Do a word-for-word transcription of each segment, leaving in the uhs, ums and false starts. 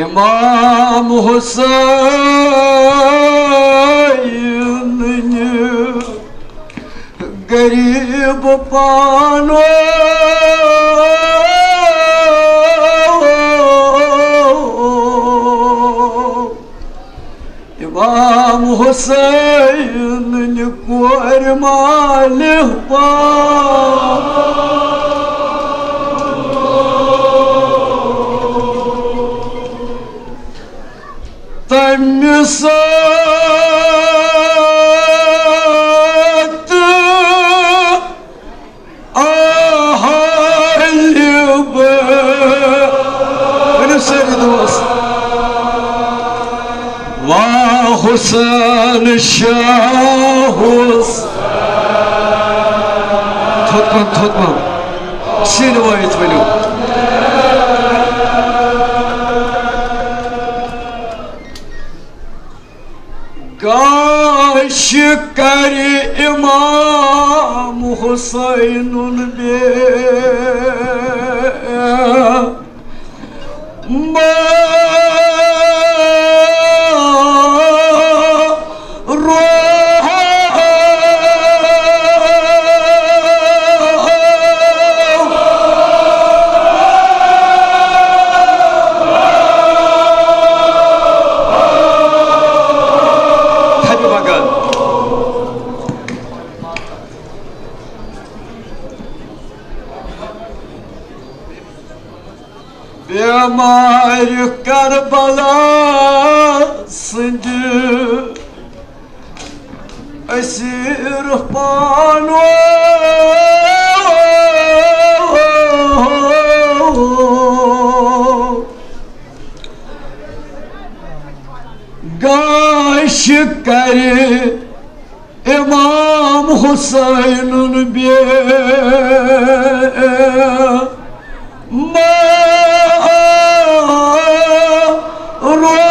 امام حسین غریب پانو، امام حسین کور مالہ پانو۔ تمہِ ساتہٕ آہلِ بہٕ۔ ؤنِو سٲری دوس۔ وا حسین شاہ حسین۔ تھوٚد پہن، تھوٚد پہن۔ سیٖنہٕ وٲیِتھ ؤنِو۔ گاش کرِ امام حسینُن بیٚیہِ۔ ما روح۔ تھپہِ بغٲر۔ بیمارِ کربلا سٕنٛدِ اسیر پانو۔ گاش کرِ امام حسینُن بیٚیہِ۔ ما روح۔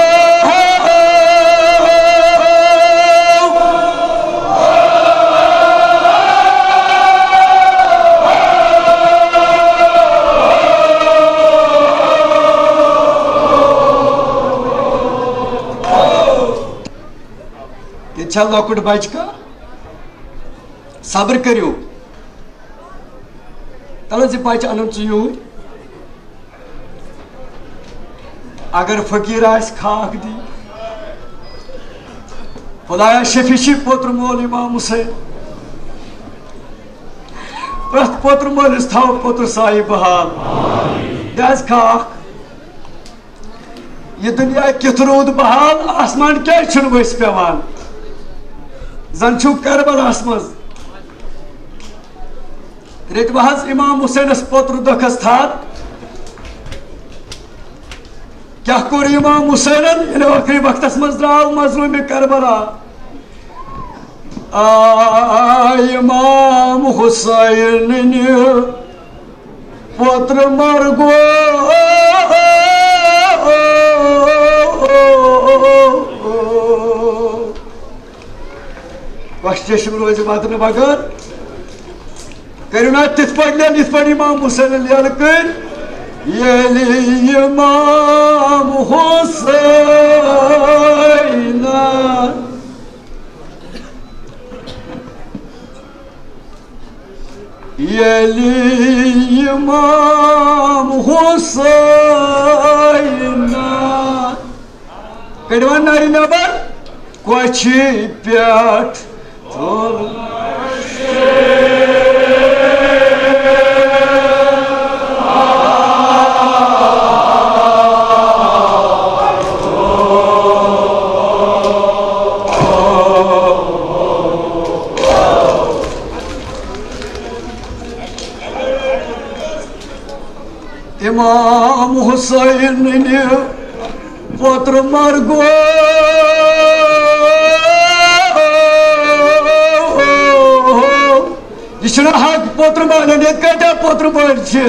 ییٚتہِ چھا لۄکُٹ بچہٕ کانٛہہ؟ صبر کٔرِو۔ تَلہٕ زِ بچہٕ اَنُن ژٕ یوٗرۍ۔ اگر فقیٖر آسہِ خاکھ دی۔ خدایا شفیع چھِ پوتُر مول امام حسین۔ پرٛٮ۪تھ پوتُر مٲلِس تھاو پوتُر سایہِ بحال۔ دِ حظ خاکھ۔ یہِ دُنیا کیُتھ روٗد بحال، آسمان کیٛازِ چھُنہٕ ؤسۍ پٮ۪وان؟ زَن چھُو کربلاہَس منٛز۔ رٔٹۍ وٕ حظ امام حسینَس پوتُر دۄکھَس تھَر۔ کیٛاہ کوٚر امام حسینَن ییٚلہِ ٲخری وقتَس منٛز درٛاو مظلوٗمِ کربلا؟ آ امام حسینٕنہِ پوترٕ مرگو۔ وش چشم روزِ ودنہٕ بغٲر۔ کٔرِو نا تِتھ پٲٹھۍ لیل، یِتھ پٲٹھۍ امام حسینن لیل کٔرۍ۔ ییٚلہِ امام حسینن ییٚلہِ امام حسین۔ کٔڑِو وۄنۍ نرِ نٮ۪بر۔ کۄچھِ پٮ۪ٹھ تُل۔ امام حسینٕنہِ پوترٕ مرگو۔ یہِ چھُنہٕ حق پوترٕ مانُن، ییٚتہِ کۭتیٛاہ پوترٕ بٔڑۍ چھِ۔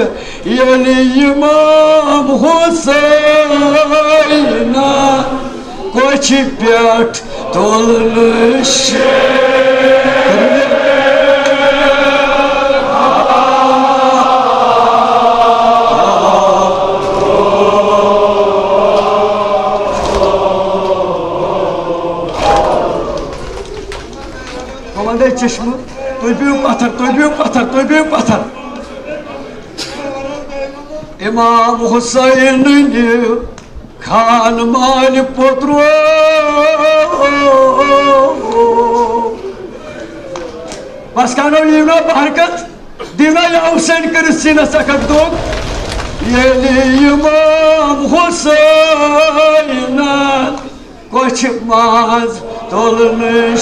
ییٚلہِ امام حسینہ کۄچھِ پٮ۪ٹھ تُلنہٕ شیخ۔ چشمہٕ، تُہۍ بِہِو پتھر، تُہۍ بِہِو پتھر، تُہۍ بِہِو پتھر۔ امام حسین نہِ خان مالہِ پوترو۔ بس کرو یہِ نا برکت، دیو نا یا حسین کٔرِتھ سیٖنس اکھ اکھ دۄگ۔ ییٚلہِ امام حسینن کۄچھِ منٛز تُلنٕچ۔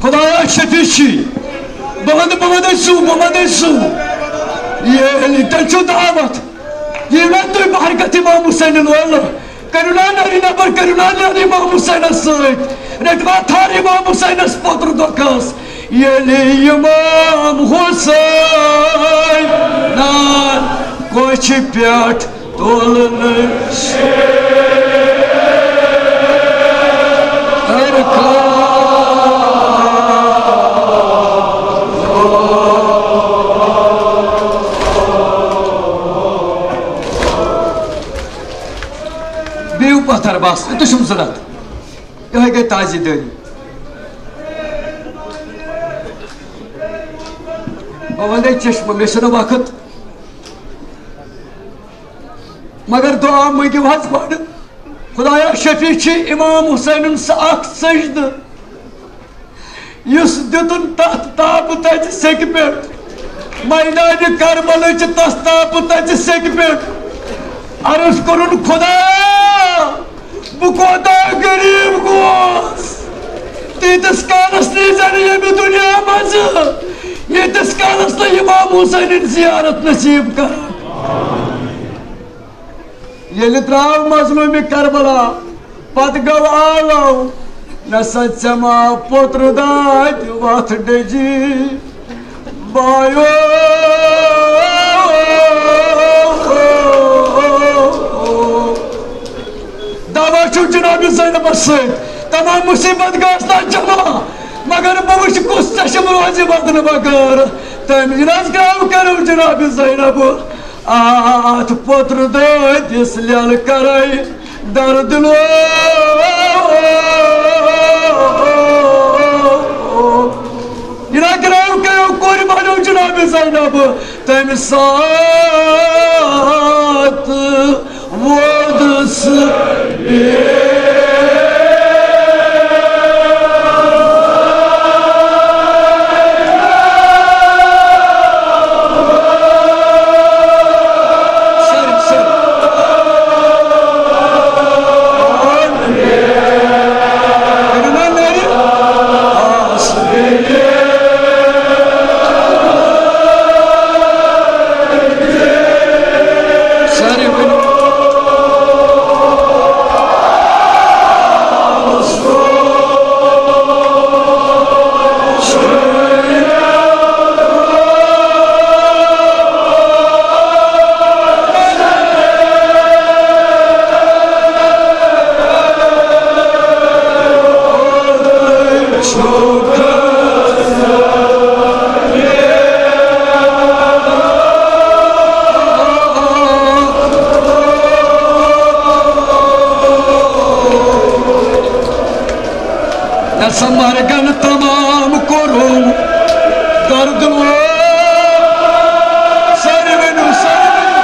خدایا شفیع چھی، بہٕ وَنہٕ، بہٕ وَنہٕ سُہ، بہٕ وَنہٕ سُہ۔ ییٚلہِ تیٚلہِ چھُ دعوت، یہِ وَنہٕ تُہۍ برکت امام حسین وٲلۍ۔ کٔرِو نا نٔرۍ نبر، کٔرِو نا نٔرۍ امام حسینس سۭتۍ۔ رٔٹوا تھر امام حسینس پوتُر دۄکھس۔ ییٚلہِ امام حسینن کۄچھِ پٮ۪ٹھ تُلنہٕ ارکان۔ بِہِو پتھر بس، تُہۍ چھِو ضوٚرتھ۔ یِہوٚے گٔے تازِ دٲری۔ بہٕ وَنے چشمہٕ، مےٚ چھُنہٕ وقت۔ مگر دُعا مٔنٛگِو حظ گۄڈٕ۔ خدایا شفیع چھِ امام حسینن سُہ اکھ سجدٕ، یُس دیُتُن تتھ تاپہٕ تتہِ سیٚکہِ پٮ۪ٹھ۔ میدانِ کربلہٕ چھِ تتھ تاپہٕ تتہِ سیٚکہِ پٮ۪ٹھ۔ عرض کوٚرُن، خدایا، بہٕ کوتاہ غریب گوس۔ تیٖتِس کالس نہٕ زن ییٚمہِ دُنیا منٛزٕ، ییٖتِس کالس نہٕ امام حسینٕنۍ زیارت نصیب کران۔ ییٚلہِ درٛاو مظلوٗمِ کربلا، پتہٕ گوٚو عالم، نہ سا ژےٚ ما پوٚترٕ دادِ وتھ ڈٔجی۔ بایو، دوا چھُ جناب زینبس سۭتۍ، تمام مصیبت گژھِ نا جمع، مگر بہٕ وٕچھِ کُس چشم روزِ ودنہٕ بغٲر۔ تٔمۍ یہِ نہ حظ گاو کرو جناب زینب۔ آتھ پوٚتُر دٲدِس لیل کرے درد لو۔ یہِ نہ کرو کرو کورِ بنو جناب زینب تمہِ ساتہٕ۔ ووٚدُس۔ سارے ؤنِو۔ نہ سا مرگن تمام کوٚرُم درد وول۔ سٲری ؤنِو، سٲری ؤنِو۔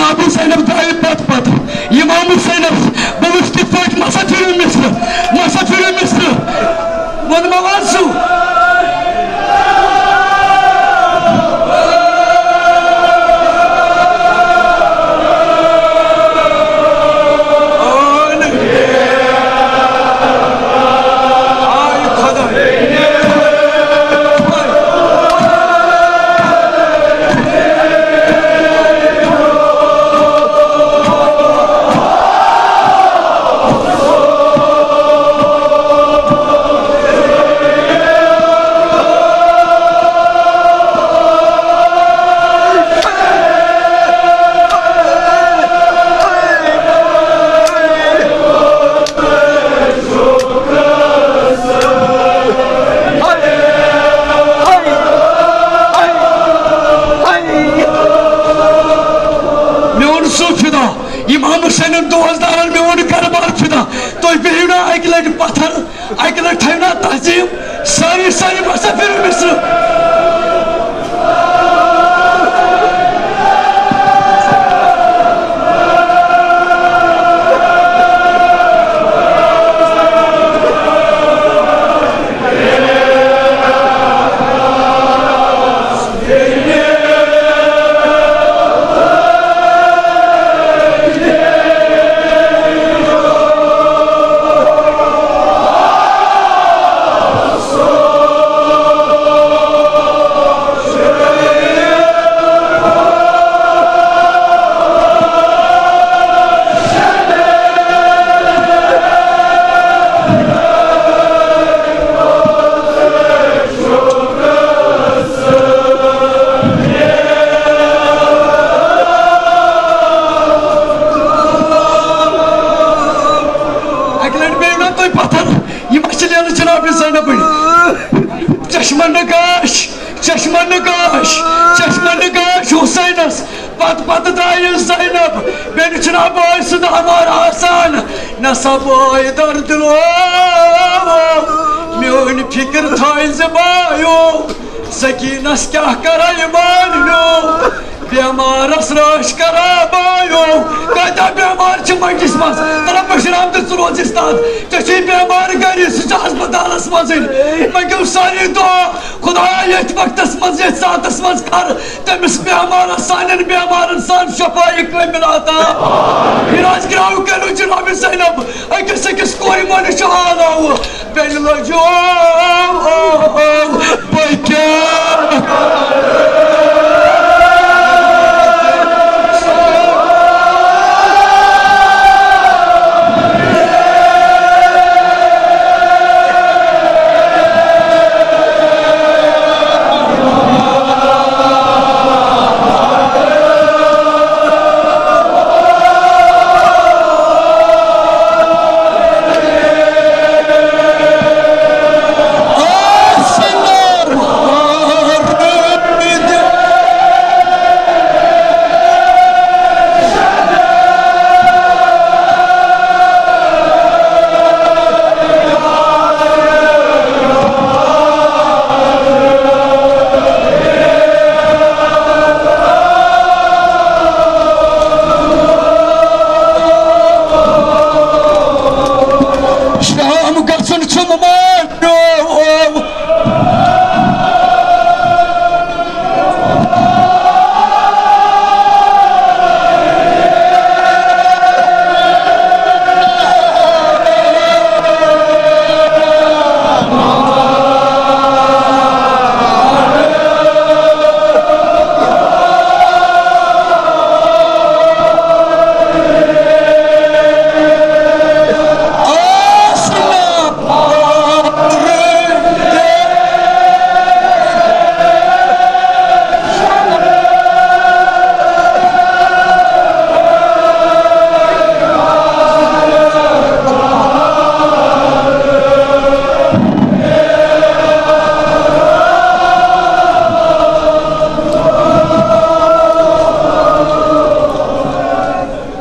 ابو زینب درٛایہِ پتہٕ پتہٕ۔ امام حسینس بہٕ وٕچھ کِتھ پٲٹھۍ مسا پھِرِو مصرٕ، مسا پھِرِو مصرٕ۔ ووٚن ما وَن سُہ؟ میون سُہ فدا، امام حسینن دوستدارن میون کربار فدا۔ تُہۍ بیٚہِو نا اکہِ لٹہِ پتھر، اکہِ لٹہِ تھٲیِو نا تعظیم، سٲری سٲری مسا پھِرِو مصرٕ۔ اکہِ لٹہِ بیٚیہِ نا تُہۍ پتھر، یہِ ما چھِ لیلہٕ جناب زینبٕنۍ؟ چشمہ نگاش، چشمہ نگاش، چشمہ نگاش حسینس۔ پتہٕ پتہٕ درٛایہِ زینب، بیٚنہِ چھُنہ بٲے سُنٛد امر آسان۔ نسا بٲے دردِ لوو، میٲنۍ فکر تھٲے زِ بایو، سکینس کیٛاہ کرے مٲلِو؟ بیمارس رٲچھ کرا بایو۔ کۭتیاہ بیمار چھِ مٔنٛڈِس منٛز؟ تلہٕ بشیٖر احمد، ژٕ روز استاد۔ ژےٚ چھُے بیمار گرِ، سُہ چھُ ہسپتالس منٛزٕے۔ منٛگِو سٲری دعا، خدایا، یتھ وقتس منٛز، یتھ ساعتس منٛز کر تٔمِس بیمارس، سانٮ۪ن بیمارن سان شفایہِ کٲمِل عطا۔ علاج گراو کٔرِو جناب زینب، أکِس أکِس کورِ مٲلِس چھُ آلاوُ۔ بیٚنہِ لٲجِو، او، او، او، بہٕ کیٛاہ شام گژھُن چھُم مانیو۔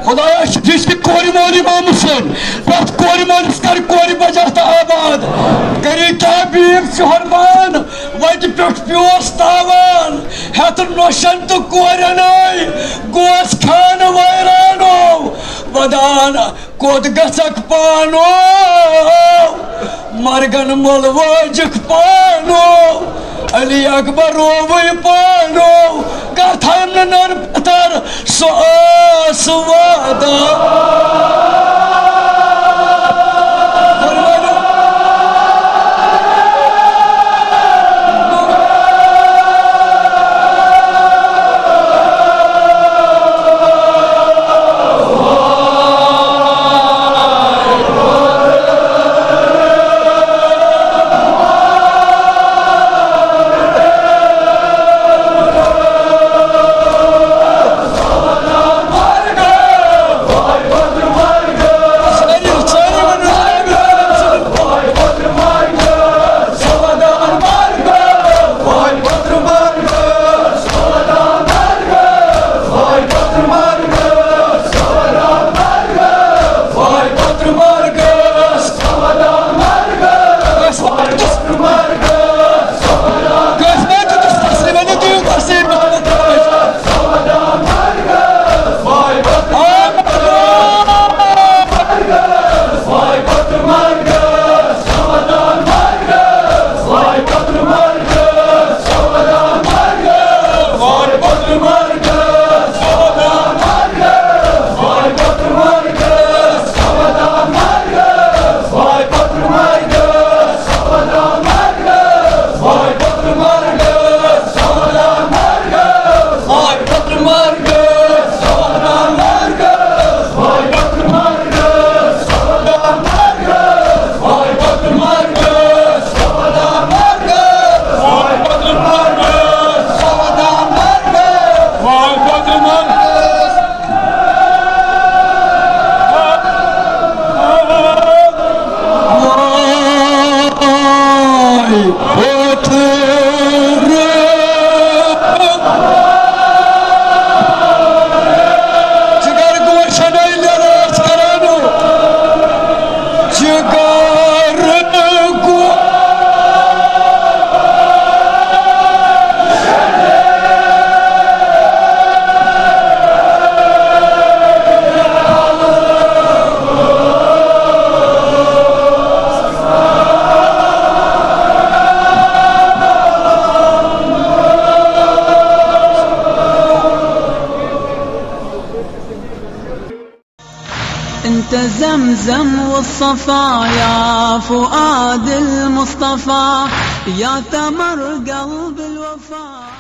خدایا، شفیع کہِ کورِ مول امام حسین، پرٛٮ۪تھ کورِ مٲلِس کر کورِ بجا تہٕ آباد۔ گرِ کیٛاہ بیٖر چھِ ہرمان، وۄنۍ پٮ۪ٹھ پیوس تاوان، ہٮ۪تھ نۄشن تہٕ کورٮ۪ن آے گوس خانہٕ وٲرانو۔ ودان کوٚت گژھکھ پانو، مرگن مۄل وٲجِکھ پانو، علی اکبر رووٕے پانو، کر تھایم نہٕ نٔر پتھر۔ سُہ ٲس وعدٕ۔ انت زمزم والصفا يا فؤاد المصطفى، يا تمر قلب الوفا.